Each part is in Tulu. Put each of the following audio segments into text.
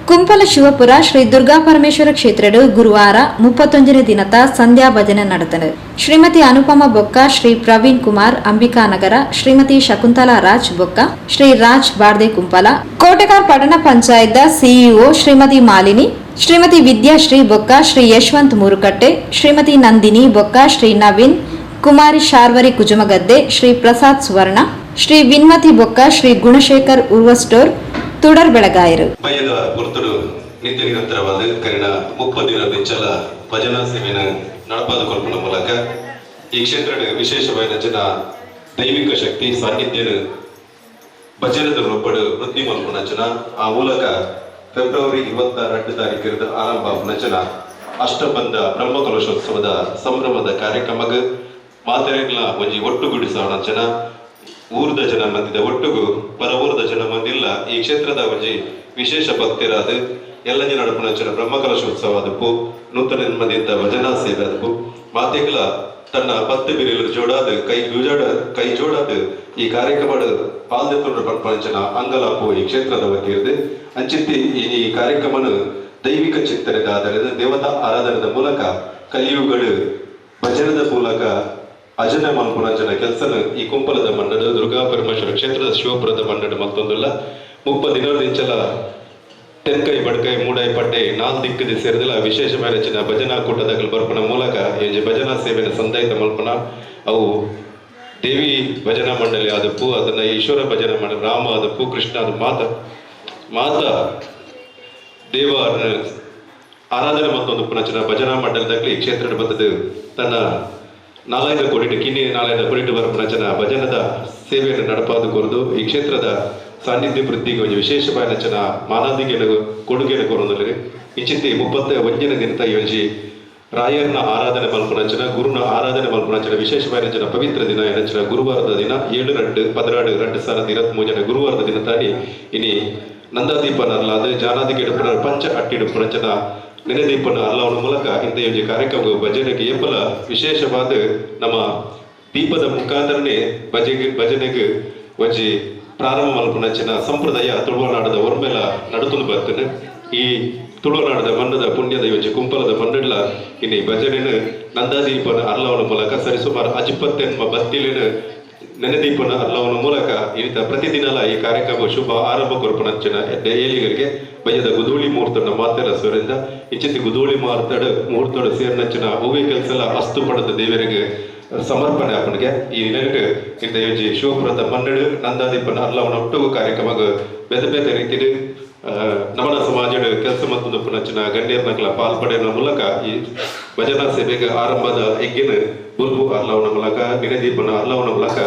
ಕುಂಪಲ ಶಿವಪುರ ಶ್ರೀ ದುರ್ಗಾ ಪರಮೇಶ್ವರ ಕ್ಷೇತ್ರಡ್ ಗುರುವಾರ 31ನೇ ದಿನತ ಸಂಧ್ಯಾ ಭಜನೆ ನಡತ್ಂಡ್. ಶ್ರೀಮತಿ ಅನುಪಮ ಬೊಕ್ಕ ಶ್ರೀ ಪ್ರವೀಣ್ ಕುಮಾರ್ ಅಂಬಿಕಾನಗರ, ಶ್ರೀಮತಿ ಶಕುಂತಲಾ ರಾಜ್ ಬೊಕ್ಕ ಶ್ರೀ ರಾಜ್ ಬಾರ್ದೆ ಕುಂಪಲ, ಕೋಟೆಕಾರ್ ಪಟ್ಟಣ ಪಂಚಾಯತ್ ದ ಸಿಇಒ ಶ್ರೀಮತಿ ಮಾಲಿನಿ, ಶ್ರೀಮತಿ ವಿದ್ಯಾಶ್ರೀ ಬೊಕ್ಕ ಶ್ರೀ ಯಶವಂತ್ ಮೂರುಕಟ್ಟೆ, ಶ್ರೀಮತಿ ನಂದಿನಿ ಬೊಕ್ಕ ಶ್ರೀ ನವೀನ್, ಕುಮಾರಿ ಶಾರ್ವರಿ ಕುಜುಮಗದ್ದೆ, ಶ್ರೀ ಪ್ರಸಾದ್ ಸುವರ್ಣ, ಶ್ರೀ ವಿನ್ಮತಿ ಬೊಕ್ಕ ಶ್ರೀ ಗುಣಶೇಖರ್ ಉರ್ವಸ್ಟೋರ್ ತುಡರ್ ಬೆಳಗಾಯರು. ಬಯ್ಯದ ಪೊರ್ತುಡು ನಿತ್ಯ ನಿರಂತರವಾದ ಕರಿನ 30 ದಿನದಿಂಚಲ ಭಜನಾ ಸೇವೆಯನ್ನು ನಡಪಾದ ಕೊಲ್ಪುನ ಮೂಲಕ ಈ ಕ್ಷೇತ್ರದ ವಿಶೇಷವಾದ ಜನ ದೈವಿಕ ಶಕ್ತಿ ಸಾನ್ನಿಧ್ಯನು ಭಜನದ ರೂಪಡು ವೃದ್ಧಿ ಮಲ್ಪುನ ಜನ. ಆ ಮೂಲಕ ಫೆಬ್ರವರಿ 22 ತಾರೀಕಿರದ ಆರಂಭ ಆಪುನ ಜನ ಅಷ್ಟಬಂಧ ಬ್ರಹ್ಮಕಲಶೋತ್ಸವದ ಸಂಭ್ರಮದ ಕಾರ್ಯಕ್ರಮಗ್ ಮಾತೆರೆಗ್ಲ ಒಂಜಿ ಒಟ್ಟುಗೂಡಿಸೋಣ ಜನ, ಊರ್ದ ಜನ ಮಂದಿದ ಒಟ್ಟುಗು ಪರ ಊರ್ದ ಜನ ಮಂದಿಲ್ಲ ಈ ಕ್ಷೇತ್ರದ ಒಂಜಿ ವಿಶೇಷ ಭಕ್ತರಾದ ಎಲ್ಲ ಜನ ನಡಪುನ ಜನ ಬ್ರಹ್ಮಕಲಶೋತ್ಸವ ಅದಪ್ಪು, ನೂತನ ನೆಮ್ಮದಿತ್ತ ಭಜನಾ ಸೇವೆ ಅದಪ್ಪು, ಮಾತೆಗ್ಲ ತನ್ನ ಪತ್ತು ಬಿರಿಲು ಜೋಡಾದ ಕೈ ಜೋಡ ಕೈ ಜೋಡಾದ ಈ ಕಾರ್ಯಕ್ರಮ ಪಾಲ್ದೆತ್ತೊಂಡು ಪನ್ಪಂಚನ ಅಂಗಲಾಪು ಈ ಕ್ಷೇತ್ರದ ವತಿಯಿರ್ದು. ಅಂಚಿತ್ತಿ ಈ ಕಾರ್ಯಕ್ರಮನ ದೈವಿಕ ಚಿಂತನೆದ ಆಧಾರದ ದೇವತಾ ಆರಾಧನೆದ ಮೂಲಕ ಕಲಿಯುಗಡು ಭಜನದ ಮೂಲಕ ಅಜನ ಮಲ್ಪುನ ಜನ ಕೆಲಸನ ಈ ಕುಂಪಲದ ಮಣ್ಣಡು, ದುರ್ಗಾ ಪರಮೇಶ್ವರ ಕ್ಷೇತ್ರದ ಶಿವಪುರದ ಮಣ್ಣಡು ಮಲ್ತೊಂದುಲ್ಲ. 30 ದಿನದಿಂಚಲ ತೆನ್ಕೈ, ಬಡ್ಕೈ, ಮೂಡೈ, ಪಡ್ಡೆ ನಾಲ್ ದಿಕ್ಕದ ಸೇರಿದಲ ವಿಶೇಷ ಮೇರೆಚಿನ ಭಜನಾ ಕೂಟದಗಳು ಬರ್ಪುನ ಮೂಲಕ ಈ ಭಜನಾ ಸೇವೆನ ಸಂದಾಯಿತ ಮಲ್ಪುನ. ಅವು ದೇವಿ ಭಜನಾ ಮಂಡಳಿ ಆದಪ್ಪು, ಅದನ್ನ ಈಶ್ವರ ಭಜನಾ ಮಂಡಳಿ, ರಾಮ ಆದಪ್ಪು, ಕೃಷ್ಣ ಅದು, ಮಾತ ಮಾತ ದೇವ ಆರಾಧನೆ ಮತ್ತೊಂದು ಪುನಚನ ಭಜನಾ ಮಂಡಲದಾಗಲಿ ಈ ಕ್ಷೇತ್ರದ ಬತ್ತದು ತನ್ನ ನಾಲ್ಕೈದು ಕೋಟಿ ಕಿನ್ನಿ ನಾಲ್ಕೈದು ಕೋಟಿ ಬರ್ಪುನ ಭಜನದ ಸೇವೆಯನ್ನು ನಡಪಾದ ಕೊರದು ಈ ಕ್ಷೇತ್ರದ ಸಾನ್ನಿಧ್ಯ ವೃದ್ಧಿಗೆ ಒಂಜಿ ವಿಶೇಷವಾದ ಜನ ಮಾನಾದಿಗೆಯನ್ನು ಕೊಡುಗೆಯನ್ನು ಕೊರೊಂದುಲ್ಲೆರ್. ಇಂಚಿತ್ತಿ 31ನೇ ದಿನತ ಈ ಒಂಜಿ ರಾಯರ್ನ ಆರಾಧನೆ ಮಲ್ಪುನಂಚಿನ, ಗುರುನ ಆರಾಧನೆ ಮಲ್ಪುನಂಚಿನ ವಿಶೇಷವಾದ ಜನ ಪವಿತ್ರ ದಿನ ಏನಂಚಿನ ಗುರುವಾರದ ದಿನ 7/2/12/2023ನ ಗುರುವಾರದ ದಿನ ತಾನಿ ಇನಿ ನಂದಾದೀಪ ನರ್ಲಾದ ಜಾನಾದಿಗೆ ಪಂಚ ಅಟ್ಟಿಡುಪ್ಪುನಂಚಿನ ನೆನೆದೀಪನ ಅರ್ಲಾವಣ ಮೂಲಕ ಇಂಥ ಒಂಜಿ ಕಾರ್ಯಕ್ರಮ ಭಜನೆಗೆ ಏಪಲ ವಿಶೇಷವಾದ ನಮ್ಮ ದೀಪದ ಮುಖಾಂತರನೇ ಭಜನೆಗೆ ಒಂಜಿ ಪ್ರಾರಂಭ ಮಲ್ಪುನಂಚಿನ ಸಂಪ್ರದಾಯ ತುಳುವನಾಡದ ಒರ್ಮೆಲ ನಡತೊಂದು ಬರ್ತದೆ. ಈ ತುಳುನಾಡದ ಮಣ್ಣದ ಪುಣ್ಯದ ಒಂಜಿ ಕುಂಪಲದ ಮಣ್ಣುಡ್ಲ ಇನಿ ಭಜನೆನು ನಂದಾದೀಪನ ಅರ್ಲವನ ಮೂಲಕ ಸರಿಸುಮಾರು ಅಜಿಪ್ಪತ್ತೆನ್ಮ ಬತ್ತಿಲಿನ ನೆನೆದೀಪನ ಅರ್ಲವನ ಮೂಲಕ ಈತ ಪ್ರತಿದಿನಲ ಈ ಕಾರ್ಯಕ್ರಮ ಶುಭ ಆರಂಭ ಕೊರ್ಪುನಂಚಿನ ಏಲಿಗರಿಗೆ ಬಯ್ಯದ ಗುದೂಳಿ ಮುಹೂರ್ತನ ಮಾತೆರ ಸ್ವರಿಂದ ಇಂಚಿತಿ ಗುದೂಳಿ ಮುಹೂರ್ತಡು ಸೇರ್ನಂಚಿನ ಹೂವೆ ಕೆಲಸಲ ಅಸ್ತು ಪಡೆದ ದೇವರಿಗೆ ಸಮರ್ಪಣೆ ಆಪಣಿಗೆ. ಈ ನಿಲೆಟ್ ಇಂತ ಯೋಜಿ ಶಿವಪುರದ ಮನ್ನಡು ನಂದಾದೀಪನ ಅರ್ಲವನ ಒಟ್ಟು ಕಾರ್ಯಕ್ರಮ ಬೇತೆ ಬೇತೆ ರೀತಿಯಲ್ಲಿ ನಮನ ಸಮಾಜದ ಕೆಲಸ ಮತ್ತು ಪುನಚಿನ ಗಣ್ಯರ್ನಕಲ ಪಾಲ್ಪಡೆಯ ಮೂಲಕ ಈ ಭಜನಾ ಸೇವೆಗೆ ಆರಂಭದ ಹೆಗ್ಗಿನ ಬುಲ್ಬು ಅರ್ಲವನ ಮೂಲಕ ನಿನದೀಪನ ಅರ್ಲವನ ಮೂಲಕ.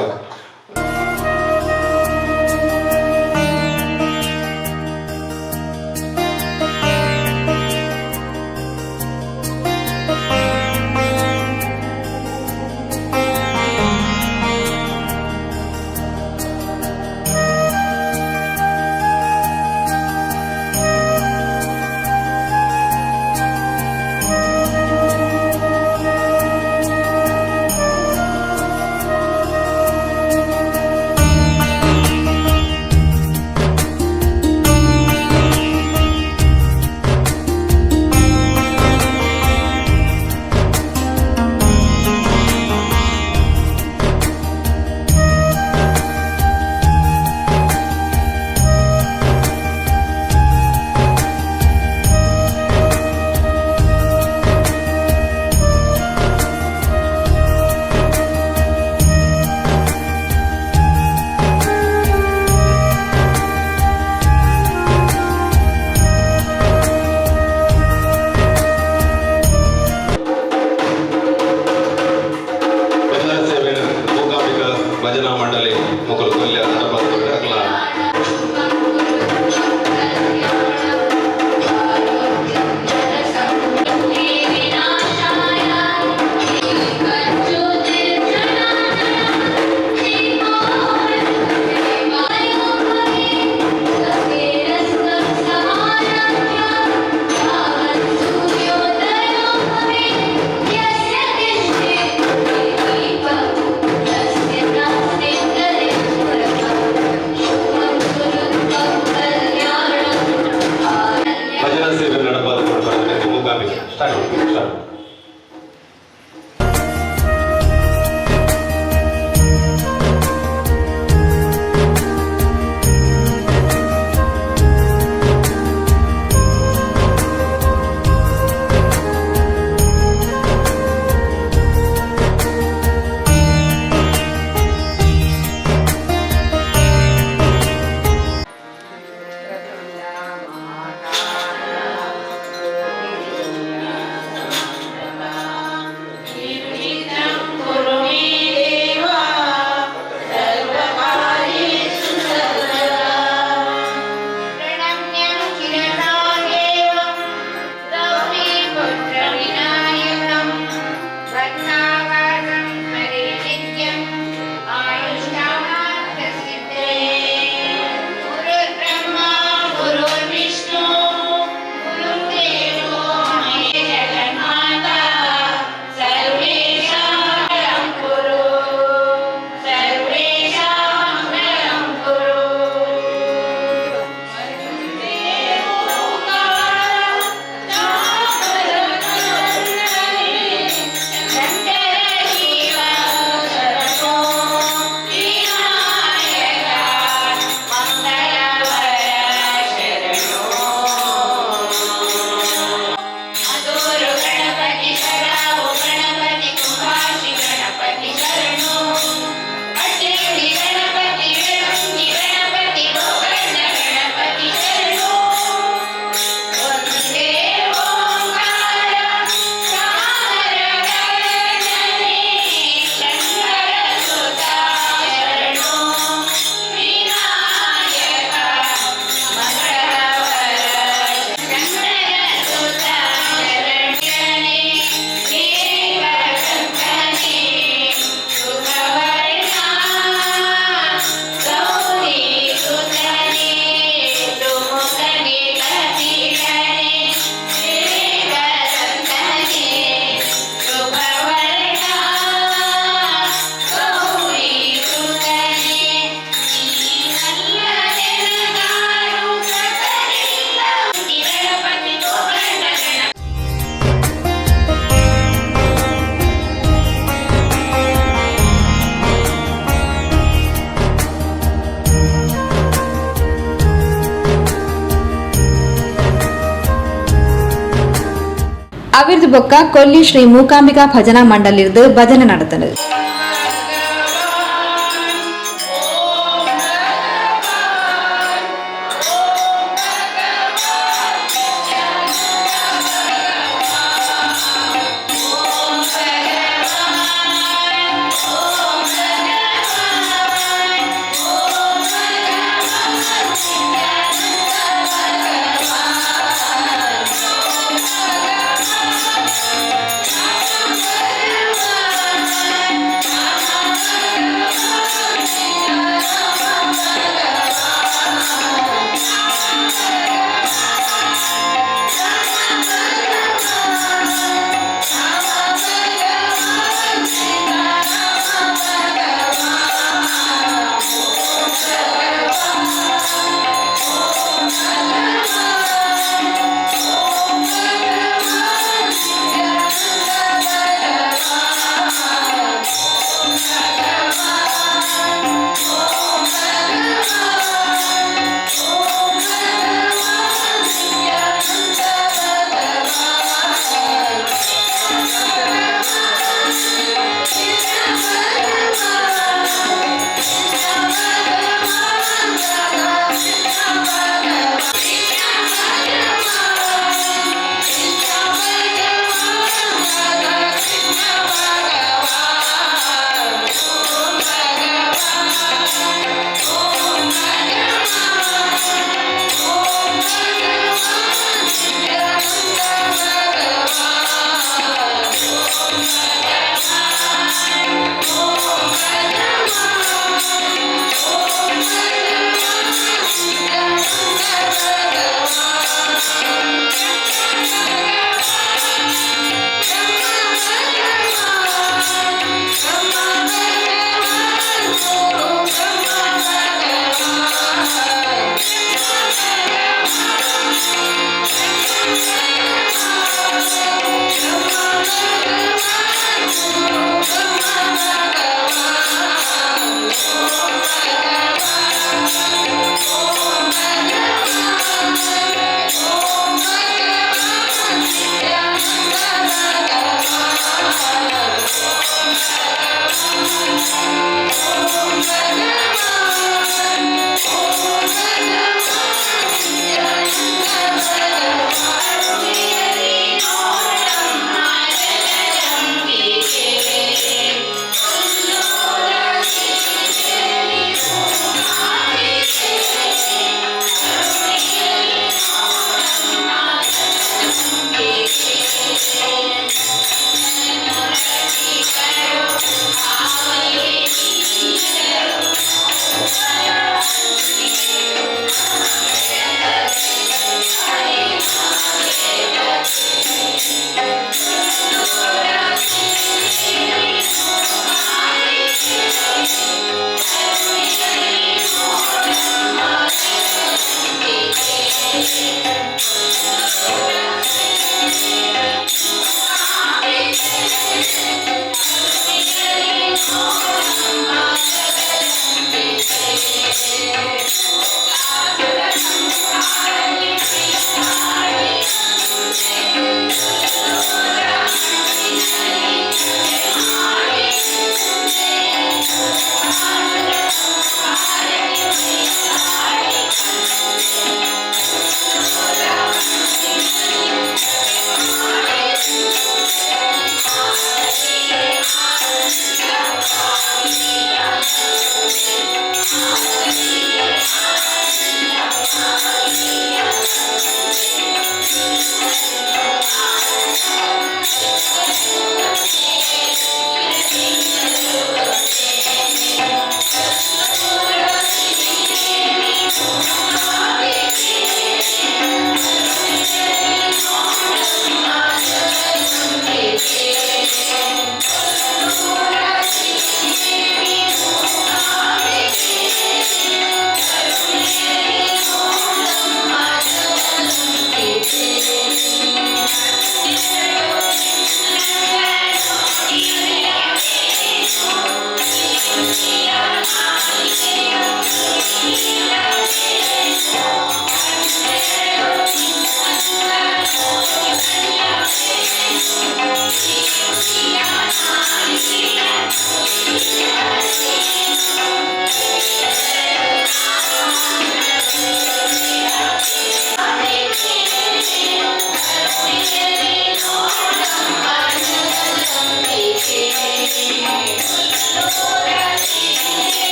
ಅವಿರ್ದ್ ಬೊಕ್ಕ ಕೊಲ್ಲಿ ಶ್ರೀ ಮೂಕಾಂಬಿಕಾ ಭಜನಾ ಮಂಡಲಿರ್ದ್ ಭಜನೆ ನಡತಂಡ್.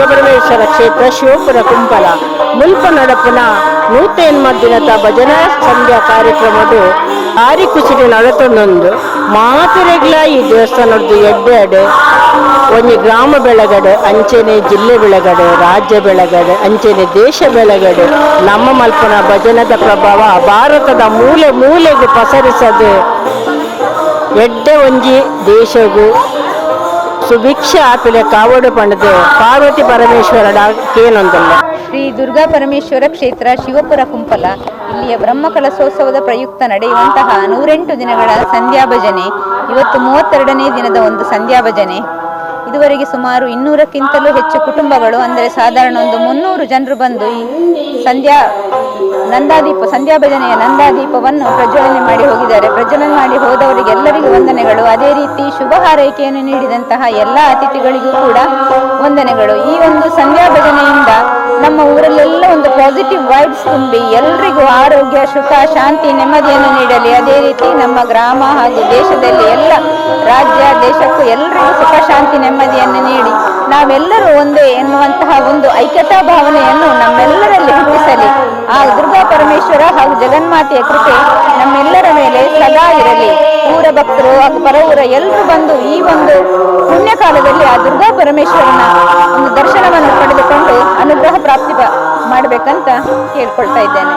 Durgaparameshwara ಕ್ಷೇತ್ರ ಶಿವಪುರ ಕುಂಪಲ ಮುಲ್ಪ ನಡಪುನ ನೂತೇನ್ಮ ದಿನದ ಭಜನಾ ಸಂಧ್ಯಾ ಕಾರ್ಯಕ್ರಮಡು ಆರಿ ಕುಸಿಡಿ ನಡತೊಂದೊಂದು ಮಾತೆರೆಗ್ಲ ಈ ದೇವಸ್ಥಾನದ್ದು ಎಡ್ಡೆ ಅಡೆ ಒಂಜಿ ಗ್ರಾಮ ಬೆಳಗಡೆ, ಅಂಚೆನೆ ಜಿಲ್ಲೆ ಬೆಳಗಡೆ, ರಾಜ್ಯ ಬೆಳಗಡೆ, ಅಂಚೆನೆ ದೇಶ ಬೆಳಗಡೆ ನಮ್ಮ ಮಲ್ಪನ ಭಜನದ ಪ್ರಭಾವ ಭಾರತದ ಮೂಲೆ ಮೂಲೆಗೂ ಪಸರಿಸದೆ ಎಡ್ಡೆ ಒಂಜಿ ದೇಶಗೂ ಸುಭಿಕ್ಷ ಆಪಿಲೆ ಕಾವಡು ಪಂಡದು ಪಾರ್ವತಿ ಪರಮೇಶ್ವರಡ ಕೇನೊಂದಲ್ಲ. ಶ್ರೀ ದುರ್ಗಾ ಪರಮೇಶ್ವರ ಕ್ಷೇತ್ರ ಶಿವಪುರ ಕುಂಪಲ ಇಲ್ಲಿಯ ಬ್ರಹ್ಮಕಲಶೋತ್ಸವದ ಪ್ರಯುಕ್ತ ನಡೆಯುವಂತಹ 108 ದಿನಗಳ ಸಂಧ್ಯಾ ಭಜನೆ ಇವತ್ತು 32ನೇ ದಿನದ ಒಂದು ಸಂಧ್ಯಾ ಭಜನೆ. ಇದುವರೆಗೆ ಸುಮಾರು 200ಕ್ಕಿಂತಲೂ ಹೆಚ್ಚು ಕುಟುಂಬಗಳು, ಅಂದರೆ ಸಾಧಾರಣ ಒಂದು 300 ಜನರು ಬಂದು ಈ ಸಂಧ್ಯಾ ನಂದಾದೀಪ ಸಂಧ್ಯಾ ಭಜನೆಯ ನಂದಾದೀಪವನ್ನು ಪ್ರಜ್ವಲನೆ ಮಾಡಿ ಹೋಗಿದ್ದಾರೆ. ಪ್ರಜ್ವಲನೆ ಮಾಡಿ ಹೋದವರಿಗೆಲ್ಲರಿಗೂ ವಂದನೆಗಳು. ಅದೇ ರೀತಿ ಶುಭ ಹಾರೈಕೆಯನ್ನು ನೀಡಿದಂತಹ ಎಲ್ಲ ಅತಿಥಿಗಳಿಗೂ ಕೂಡ ವಂದನೆಗಳು. ಈ ಒಂದು ಸಂಧ್ಯಾ ಭಜನೆಯಿಂದ ನಮ್ಮ ಊರಲ್ಲೆಲ್ಲ ಒಂದು ಪಾಸಿಟಿವ್ ವೈಬ್ಸ್ ತುಂಬಿ ಎಲ್ರಿಗೂ ಆರೋಗ್ಯ, ಸುಖ, ಶಾಂತಿ, ನೆಮ್ಮದಿಯನ್ನು ನೀಡಲಿ. ಅದೇ ರೀತಿ ನಮ್ಮ ಗ್ರಾಮ ಹಾಗೂ ದೇಶದಲ್ಲಿ ಎಲ್ಲ ರಾಜ್ಯ ದೇಶಕ್ಕೂ ಎಲ್ರಿಗೂ ಸುಖ, ಶಾಂತಿ, ನೆಮ್ಮದಿಯನ್ನು ನೀಡಿ ನಾವೆಲ್ಲರೂ ಒಂದೇ ಎನ್ನುವಂತಹ ಒಂದು ಐಕ್ಯತಾ ಭಾವನೆಯನ್ನು ನಮ್ಮೆಲ್ಲರಲ್ಲಿ ಹುಟ್ಟಿಸಲಿ. ಆ ದುರ್ಗಾ ಪರಮೇಶ್ವರ ಹಾಗೂ ಜಗನ್ಮಾತೆಯ ಕೃಪೆ ನಮ್ಮೆಲ್ಲರ ಮೇಲೆ ಸದಾ ಇರಲಿ. ಊರ ಭಕ್ತರು ಹಾಗೂ ಪರ ಊರ ಎಲ್ಲರೂ ಬಂದು ಈ ಒಂದು ಪುಣ್ಯಕಾಲದಲ್ಲಿ ಆ ದುರ್ಗಾ ಪರಮೇಶ್ವರನ ಒಂದು ದರ್ಶನವನ್ನು ಪಡೆದುಕೊಂಡು ಅನುಗ್ರಹ ಪ್ರಾಪ್ತಿ ಮಾಡಬೇಕಂತ ಕೇಳ್ಕೊಳ್ತಾ ಇದ್ದೇನೆ.